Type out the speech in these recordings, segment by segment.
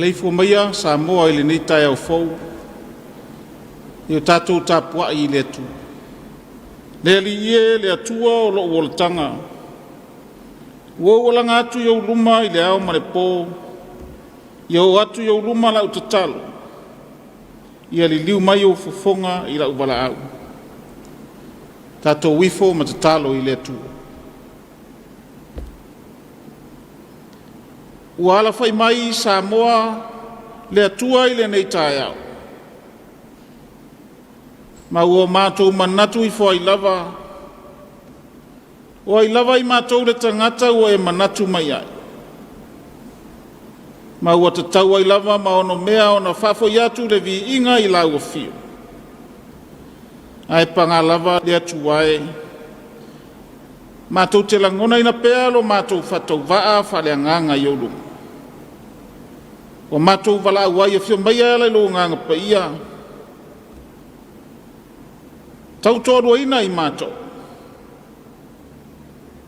Maleifua maia Samoa i lenei taeao fou, ia o tatou tapuai i le Atua. Le Alii e, le Atua o lou olataga, ua ou alaga atu i ou luma i le ao ma le po, ia oo atu i ou luma lau tatalo, ia liliu mai ou fofoga i lau valaau. Tatou ifo ma tatalo i le Atua. Ua alafai mai Samoa le Atua i lenei taeao, ma ua matou manatu ifo ai lava, o ai lava i matou le tagata ua e manatu mai ai, ma ua tatau ai lava ma onomea ona faafoi atu le viiga i lau afio. Ae paga lava le Atua e, matou te lagonaina pea lo matou faatauvaa faaleagaga i ou luma. Ua matou valaau ai, afio maia e ala i lou Agaga Paia, tautoaluaina i matou,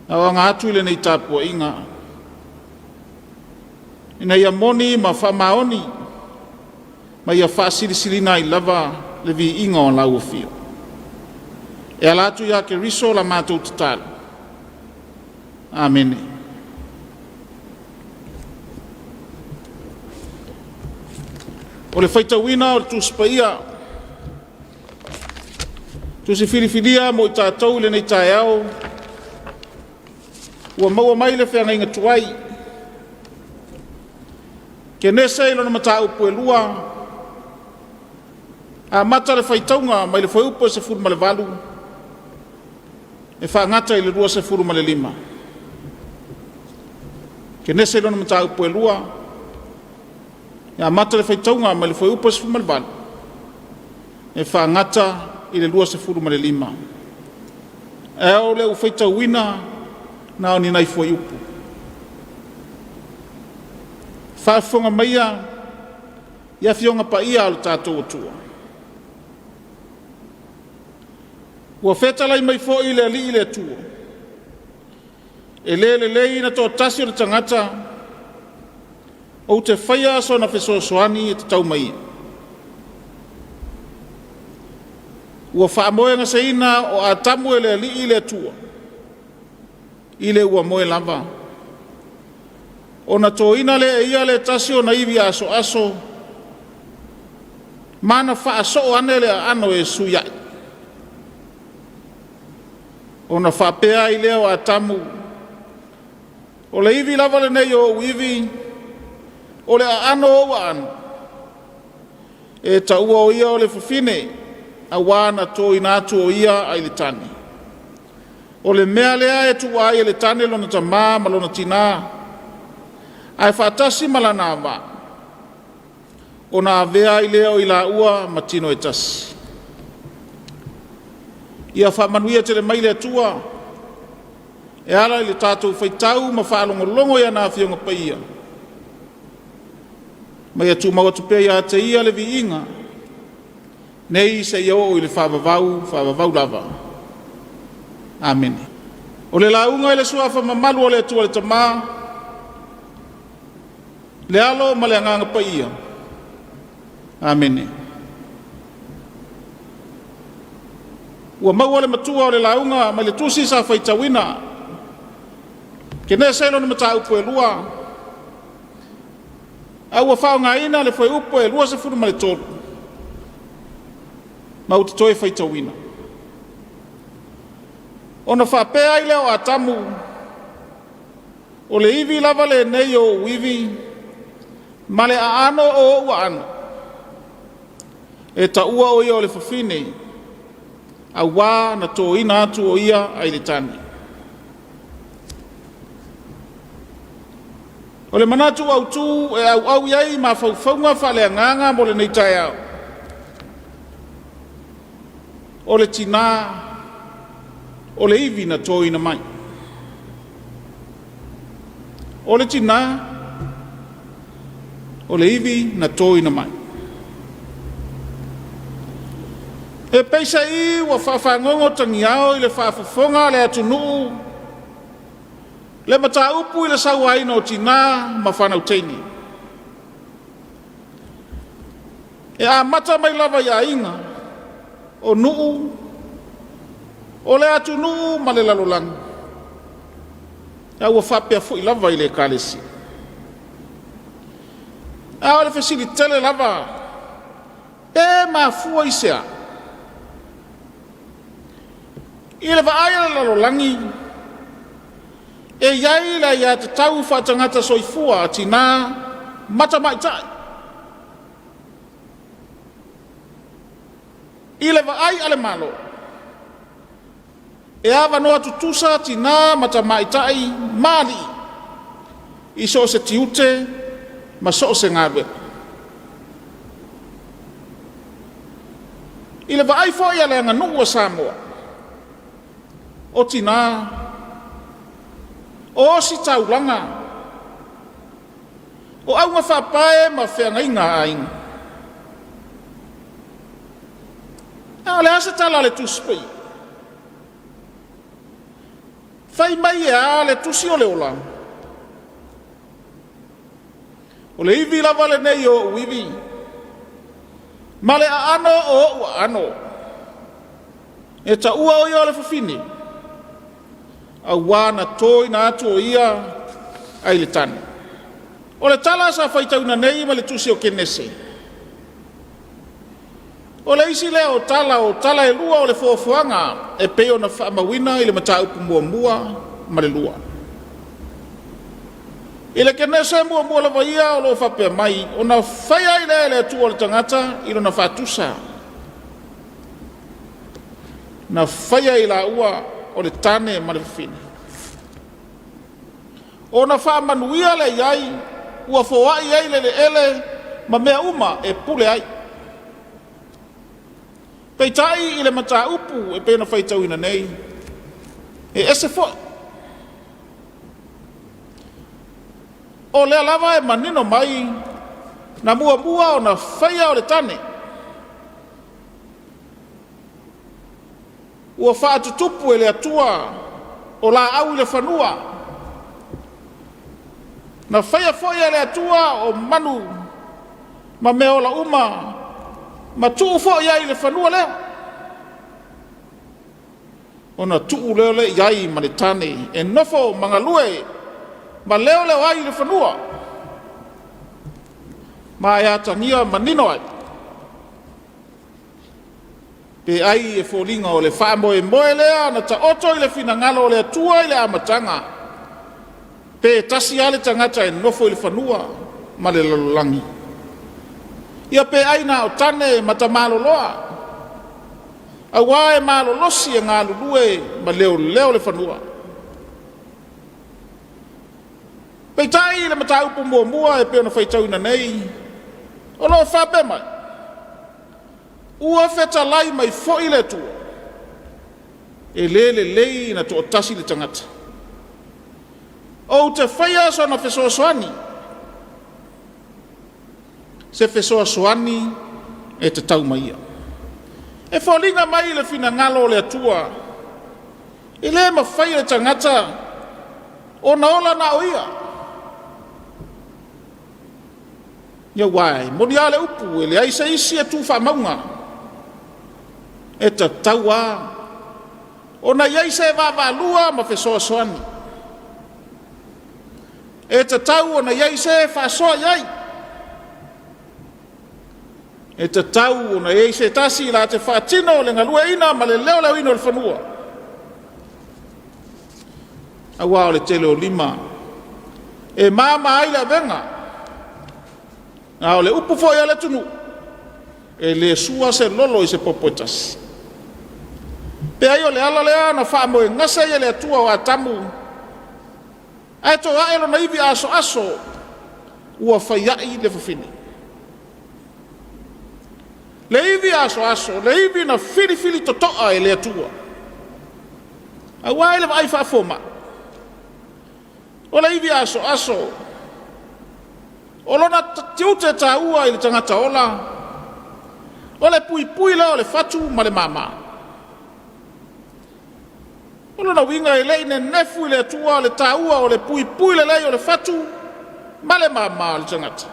aoga atu i lenei tapuaiga, ina ia moni ma faamaoni, ma ia faasilisilina ai lava le viiga o lau afio. E ala atu ia Keriso la matou tatalo. Amene. O le faitauina o le Tusi Paia, tusi filifilia mo i tatou i lenei taeao, ua maua mai le feagaiga tuai. Kenese i lona mataupu e lua, amata le faitauga mai le fuaiupu e 18 e faagata i le 25. Kenese i lona mataupu e lua, e amata le faitauga mai le fuaiupu e 18 e faagata i le 25. Ae o le u faitauina na o ni nai fuaiupu. Faafofoga maia i afioga paia a lo tatou Atua. Ua fetalai mai foi le Alii le Atua, e le lelei na toatasi o le tagata, ou te faia sona fesoasoani e tatau mai ia. Ua faamoegaseina o Atamu e le Alii le Atua, i le ua moe lava. Ona toina lea e ia le tasi o na ivi asoaso, ma na faasoo ane le aano e sui ai. Ona faapea ai lea o Atamu, o le ivi lava lenei o ou ivi, o le aano o ou aano, e taua o ia o le fafine, auā na toina atu o ia ai le tane. O le mea lea e tuua ai e le tane lona tamā ma lona tinā, ae faatasi ma lana ava, ona avea ai lea o i laua ma tino e tasi. Ia faamanuia tele mai le Atua e ala i le tatou faitau ma faalogologo i ana Afioga Paia, ma ia tumau atu pea ia te Ia le viiga, nei seia oo i le faavavau, faavavau lava. Amene. O le lauga i le suafa mamalu o le Atua le Tama, le Alo ma le Agaga Paia. Amene. Ua maua le matua o le lauga mai le tusi sa faitauina. Kenese lona mataupu e lua, a ua faaaogaina le fuaiupu e 23, ma ou te toe faitauina. Ona faapea ai lea o Atamu, o le ivi lava lenei o ou ivi, ma le aano o ou aano. E taua o ia o le fafine, auā na toina atu o ia ai le tane. O le manatu autu e auau i ai mafaufauga faaleagaga mo lenei taeao, o le tinā, o le ivi na toina mai. O le tinā, o le ivi na toina mai. E peiseai ua faafagogo tagiao i le faafofoga a le atunuu le mataupu i le sauaina o tinā ma fanau teine. E amata mai lava i aiga, o nuu, o le atunuu ma le lalolagi, a ua faapea foi lava i le Ekalesia. A o le fesili tele lava, pe mafua i se a? I le vaai a le lalolagi, e i ai le aiatatau faatagata soifua a tinā ma tamaitai. I le vaai a le Malo, e avanoa tutusa tinā ma tamaitai ma alii i so o se tiute ma so o se galuega. I le vaai foi a le aganuu a Samoa, o tinā, o ositaulaga, o augafaapae ma feagaiga a aiga. A o le a se tala a le Tusi Paia? Fai mai e a le Tusi o le Ola? O le ivi lava lenei o ou ivi, ma le aano o ou aano. E taua o ia o le fafine, auā na toina atu o ia ai le tane. O le tala sa faitauina nei ma le tusi o Kenese, o le isi lea o tala o tala e lua o le foafoaga e pei ona faamauina i le mataupu muamua ma le lua. I le Kenese muamua lava ia o lo o faapea mai, ona faia ai lea e le Atua o le tagata i lona faatusa. Na faia i laua o le tane ma le fafine. Ona faamanuia lea i ai, ua foai ai le eleele ma mea uma e pule ai. Peitai i le mataupu e pei ona faitauina nei, e ese foi. O lea lava e manino mai na muamua ona faia o le tane. Ua faatutupu e le Atua o laau i le fanua. Na faia foi e le Atua o manu ma mea ola uma, ma tuu foi ai i le fanua lea. Ona tuu lea lea i ai ma le tane e nofo ma galue ma leoleo ai i le fanua, ma e atagia manino ai pe ai e foliga o le faamoemoe lea na taoto i le finagalo o le Atua i le amataga, pe tasi lava le tagata e nofo i le fanua ma le lalolagi. Ia pe ai na o tane ma tamaloloa, auā e malolosi e galulue ma leoleo le fanua. Peitai i le mataupu muamua e pei ona faitauina nei, o lo o faapea mai, Ua fetalai mai foi le Atua, e le lelei na toatasi le tagata. Ou te faia sona fesoasoani, se fesoasoani e tatau ma ia. E foliga mai le finagalo o le Atua, e le mafai e le tagata ona ola na o ia. Ia aua e moni lava le upu, e leai se isi e tu faamauga. E tatau lava ona i ai se vaavaalua ma fesoasoani. E tatau ona i ai se faasoa i ai. E tatau ona i ai se tasi la te faatino le galueaiina ma le leoleoina o le fanua. Aua o le tele o lima e mama ai le avega, a o le upu foi a le atunuu, e le sua se lolo i se popo e tasi. Pe ai o le ala lea na faamoegase ai e le Atua o Atamu, ae toae lona ivi asoaso ua faiai le fafine. Le ivi asoaso, le ivi na filifili totoa e le Atua. Aua i le vaai faafomai, o le ivi asoaso, o lona tiute taua i le tagata ola, o le puipui lea o le fatu ma le māmā. O lona uiga e le i nenefu i le Atua le taua o le puipui lelei o le fatu ma le māmā o le tagata.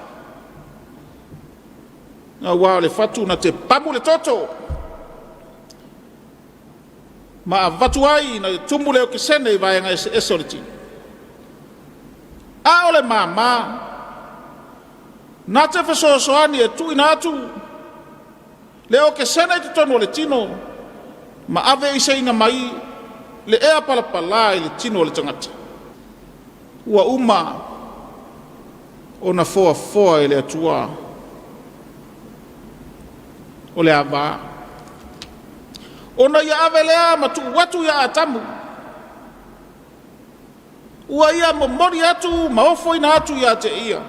Aua o le fatu na te pamu le toto ma avatu ai ina ia tumu le okesene i vaega eseese o le tino. A o le māmā, na te fesoasoani e tuuina atu le okesene i totonu o le tino ma aveeseina mai le ea palapala i le tino o le tagata. Ua uma ona foafoa e le Atua o le ava, ona ia ave lea ma tuu atu ia Atamu, ua ia momoli atu ma ofoina atu ia te ia.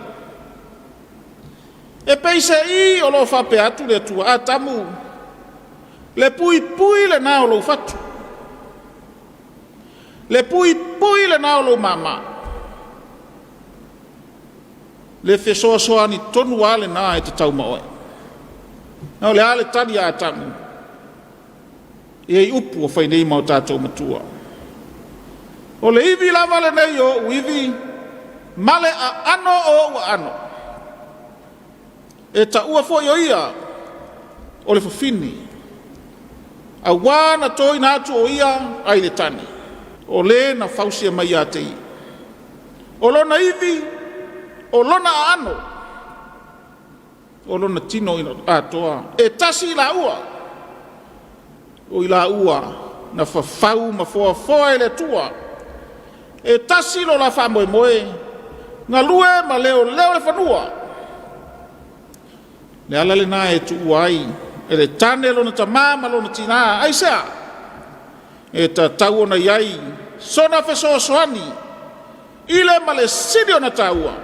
E peiseai o lo o faapea atu le Atua, Atamu, le puipui lena o lou fatu, le puipui lena o lou māmā, le fesoasoani tonu lava lena e tatau ma oe. A o le a le tali a Atamu? E i ai upu ua fai nei ma o tatou matua. O le ivi lava lenei o ou ivi ma le aano o ou aano. E taua foi o ia o le fafine, auā na toina atu o ia ai le tane, o le na fausia mai ia te ia. O lona ivi, o lona aano, o lona tino atoa, e tasi i laua, o i laua na fafau ma foafoa e le Atua. E tasi lo la faamoemoe, galue ma leoleo le fanua. Le ala lena e tuua ai e le tane lona tamā ma lona tinā. Aisea? E tatau ona i ai sona fesoasoani i le ma le sili ona taua.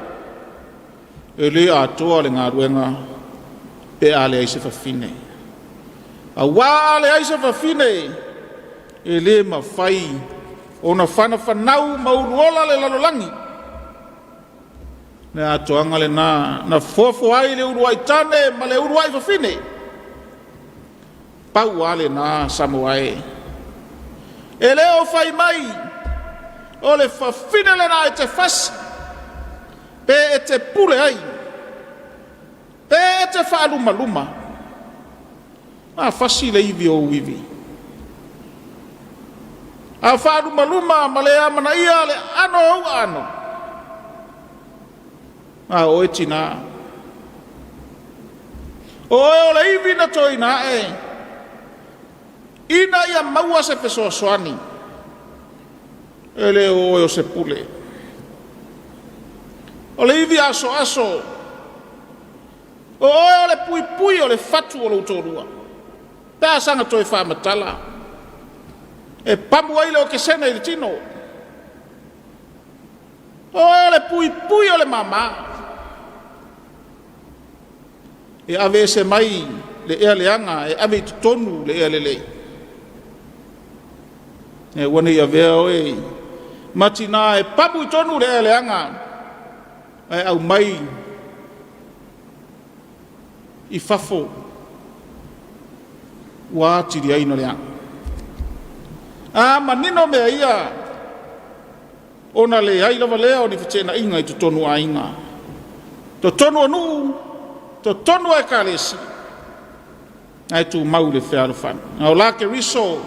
E le atoa le galuega pe a leai se fafine. Auā a leai se fafine, e le mafai ona fanafanau ma uluola le lalolagi. Le atoaga lena na foafoa ai le uluai tane ma le uluai fafine. Pau lava lena Samoa e. E le o fai mai o le fafine lena e te fasi, pe e te pule ai, pe e te faalumaluma. A fasi le ivi o ou ivi, a faalumaluma ma le amanaia le aano o ou aano, a o oe tinā. O oe o le ivi na toina ae, ina ia maua se fesoasoani, e le o oe o se pule. O le ivi asoaso, o oe o le puipui o le fatu o lou toalua. Pe a saga toe faamatala, e pamu ai le okesene i le tino. O oe o le puipui o le māmā. E aveese mai le ea leaga, e ave i totonu le ea lelei. E aua ne i avea oe ma tinā e pamu i tonu le ea leaga, ae aumai i fafo ua atili ai ona leaga. A manino mea ia, ona leai lava lea o ni feteenaiga i totonu o aiga, totonu o nuu, totonu o ekalesia, ae tumau le fealofani. A o la Keriso,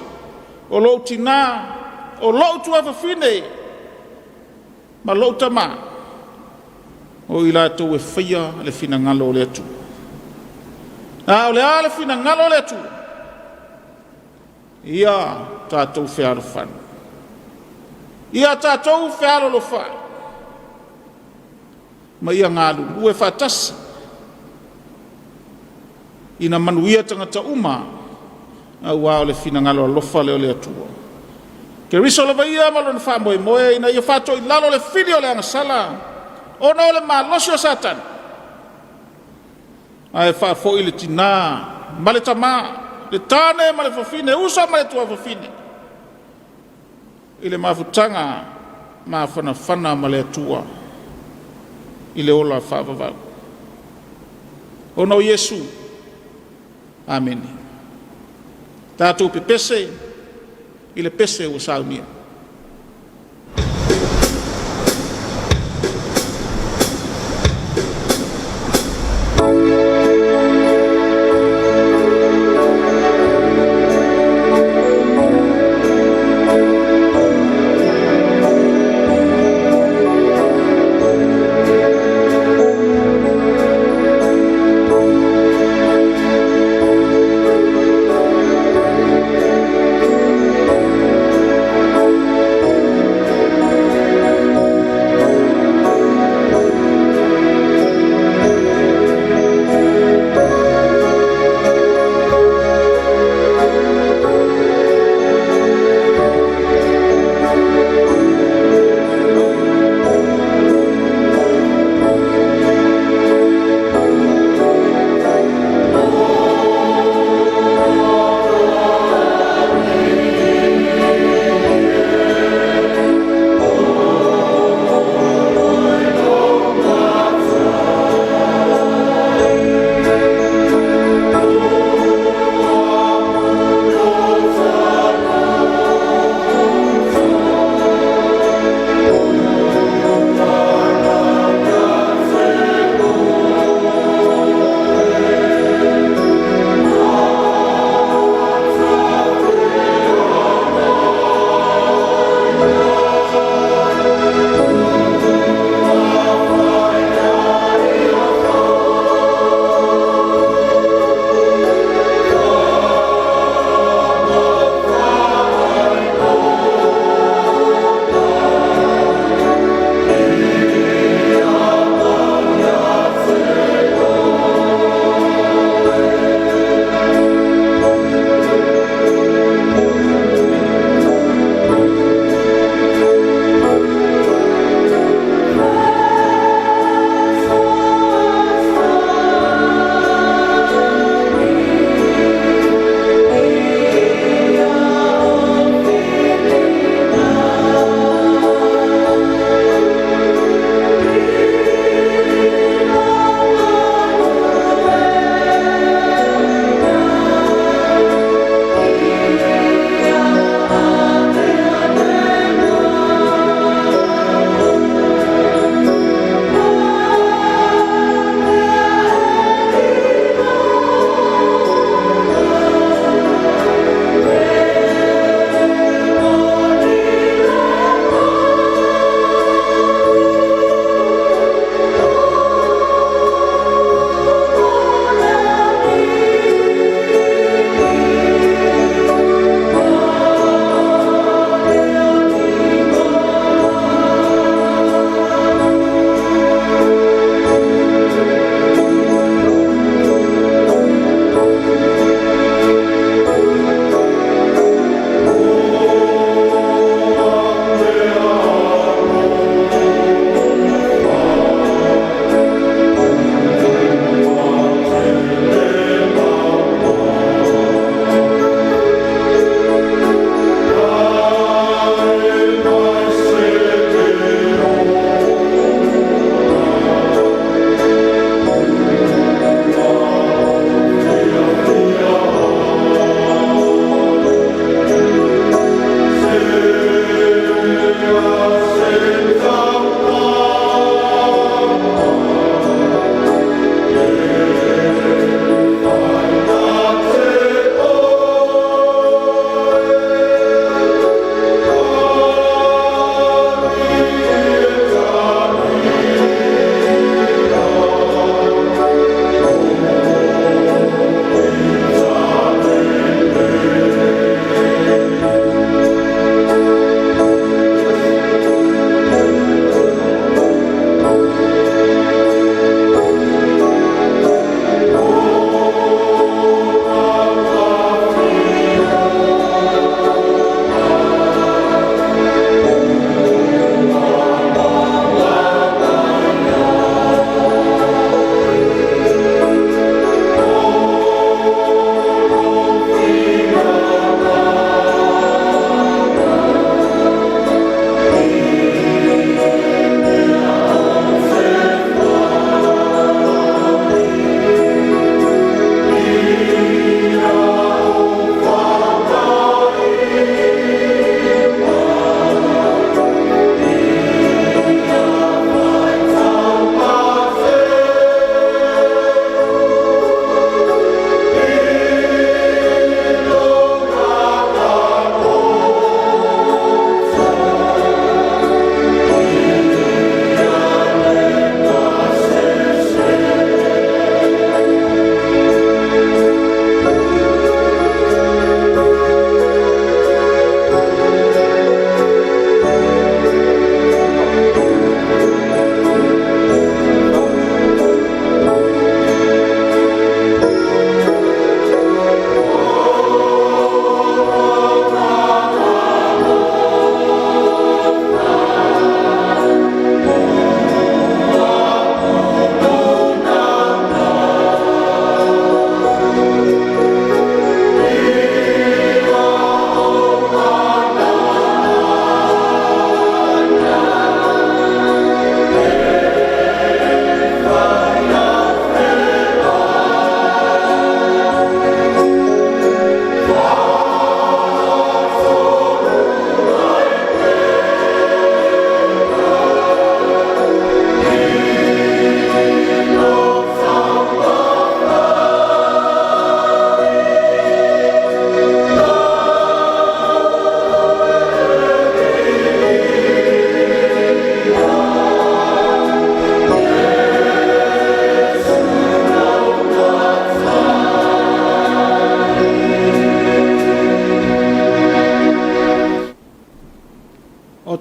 o lou tinā, o lou tuafafine, ma lou tamā, o i latou e faia le finagalo o le Atua. A o le a le finagalo o le Atua? Ia tatou fealofani. Ia tatou fealolofa ma ia galulue faatasi ina manuia tagata uma, aua o le finagalo alofa lea o le Atua. Keriso lava ia ma lona faamoemoe ina ia faatoilalo le fili o le agasala ona o le malosi o Satani, ae faafoi le tinā ma le tamā, le tane ma le fafine, uso ma le tuafafine, i le mafutaga mafanafana ma le Atua i le ola faavavau. Ona o Iesu. Amene. Tatou pepese i le pese ua saunia.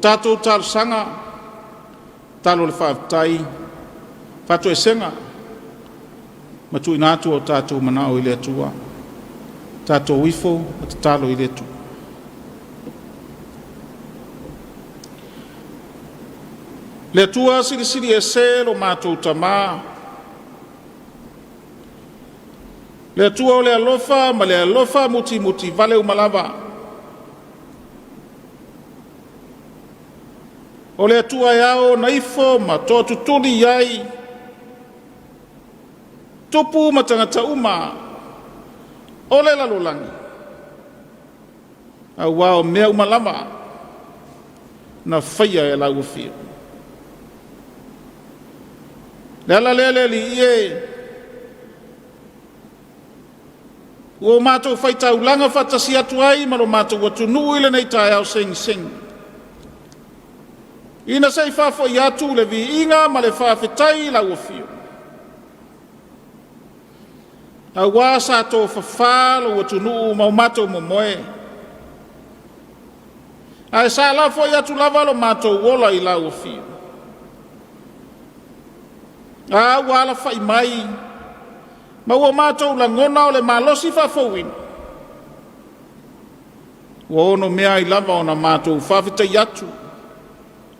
tatou talosaga, talo o le faafetai, faatoesega ma tuuina atu o tatou manao i le Atua. Tatou ifo ma tatalo i le Atua. Le Atua Silisili Ese lo matou Tama, le Atua o le alofa ma le alofa mutimuti vale uma lava, o le Atua e ao ona ifo ma toatutuli i ai tupu ma tagata uma o le lalolagi, auā o mea uma lava na faia e lau afio. Le ala lea le Alii e, ua o matou faitaulaga faatasi atu ai ma lo matou atunuu i lenei taeao segisegi, ina se i faafoi atu le viiga ma le faafetai i lau afio, auā sa tofafā lou atunuu ma o matou momoe, ae sa lafoi atu lava lo matou ola i lau afio. A ua alafai mai ma ua matou lagona o le malosi faafouina, ua onomea ai lava ona matou faafetai atu,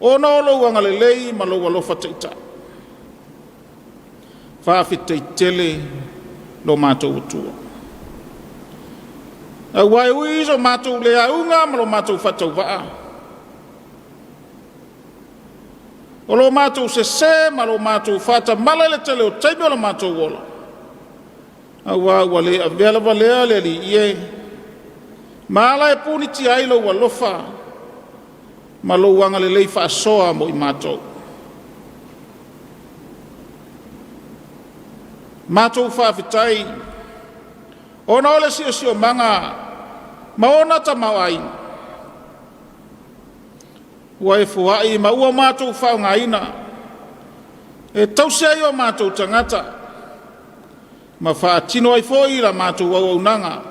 ona o lou agalelei ma lou alofa taitai. Faafetai tele lo matou Atua. Auā e ui i so matou le auga ma lo matou faatauvaa, o lo matou sesē ma lo matou faatamala i le tele o taimi o lo matou ola, auā ua le avea lava lea le Alii e, ma ala e punitia ai lou alofa ma lou agalelei faasoa mo i matou. Matou faafetai ona o le siosiomaga ma ona tamaoaiga ua e foai ma ua matou faaaogaina e tausi ai o matou tagata ma faatino ai foi la matou auaunaga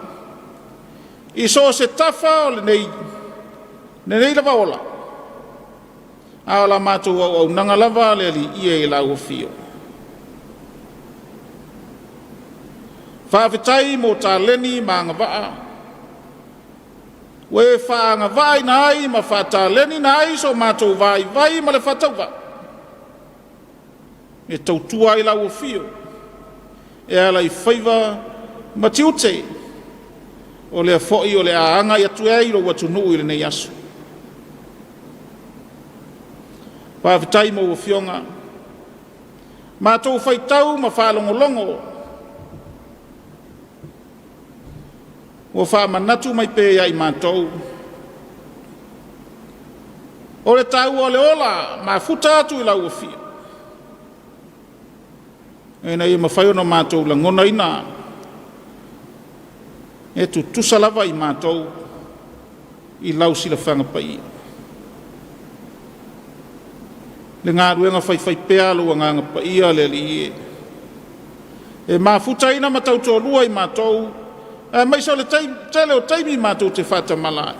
i so o se tafa o lenei lava ola, a o la matou auaunaga lava le Alii e i lau afio. Faafetai mo taleni ma agavaa ua e faaagavaaina ai ma faataleniina ai so matou vaivai ma le faatauvaa e tautua ai lau afio e ala i faiva ma tiute, o lea foi o le a agai atu ai lou atunuu i lenei aso. Faafetai mo afioga, matou faitau ma faalogologo, ua faamanatu mai pea ia i matou, o le taua o le ola mafuta atu i lau afio, ina ia mafai ona matou lagonaina e tutusa lava i matou i lau silafaga paia. Le galuega faifaipea lou agaga paia le Alii e, e mafutaina ma tautoalua i matou, aemaise o le tele o taimi matou te faatamala ai.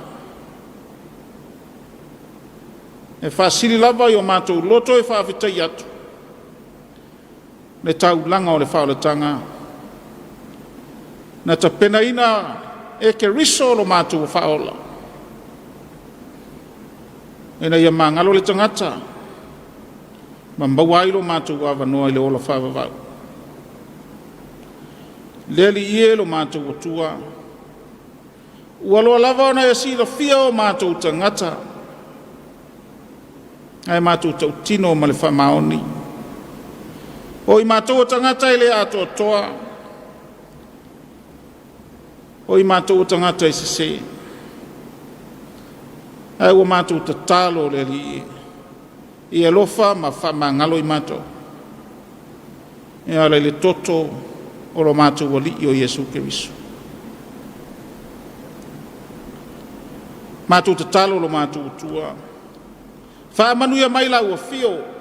E faasili lava i o matou loto e faafetai atu le taulaga o le faaolataga na tapenaina e Keriso lo matou faaola, ina ia magalo le tagata ma maua ai lo matou avanoa i le ola faavavau. Le Alii e lo matou Atua, ua loa lava ona e silafia o matou tagata, ae matou tautino ma le faamaoni. O i matou o tagata e le atoatoa, o i matou o tagata e sesē, ae ua matou tatalo le Alii e alofa ma faamagalo i matou, e ala i le toto o lo matou Alii o Iesu Keriso. Matou tatalo lo matou Atua, faamanuia mai lau afio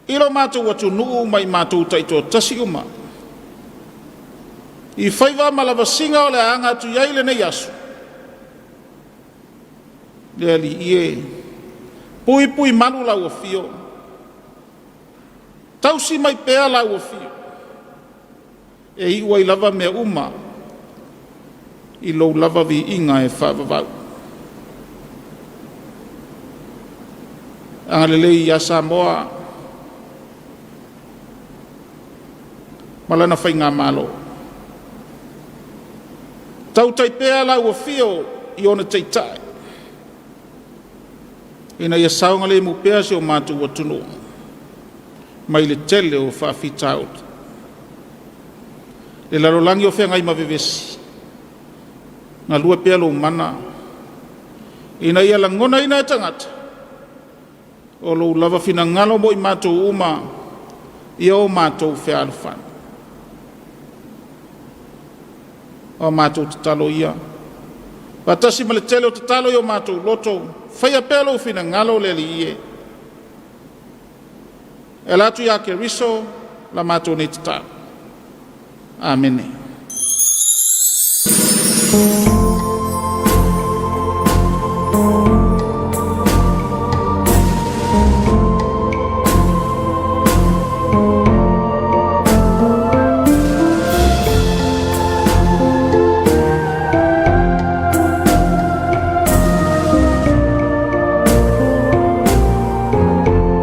i lo matou atunuu ma i matou taitoatasi uma, i faiva ma lavasiga o le a aga atu i ai lenei aso. Le Alii e, puipui malu lau afio, tausi mai pea lau afio, e iu ai lava mea uma i lou lava viiga e faavavau. Agalelei ia Samoa ma lana faigamalo. Tautai pea lau afio i ona taitai ina ia saogalemu pea si o matou atunuu mai le tele o faafitauli. Le lalolagi o feagai ma vevesi, galue pea lou mana ina ia lagonaina e tagata o lou lava finagalo mo i matou uma, ia o matou fealofani. O a matou tatalo ia, faatasi ma le tele o tatalo i o matou loto, faia pea lou finagalo le Alii e. E ala atu ia Keriso la matou nei tatalo. Amene.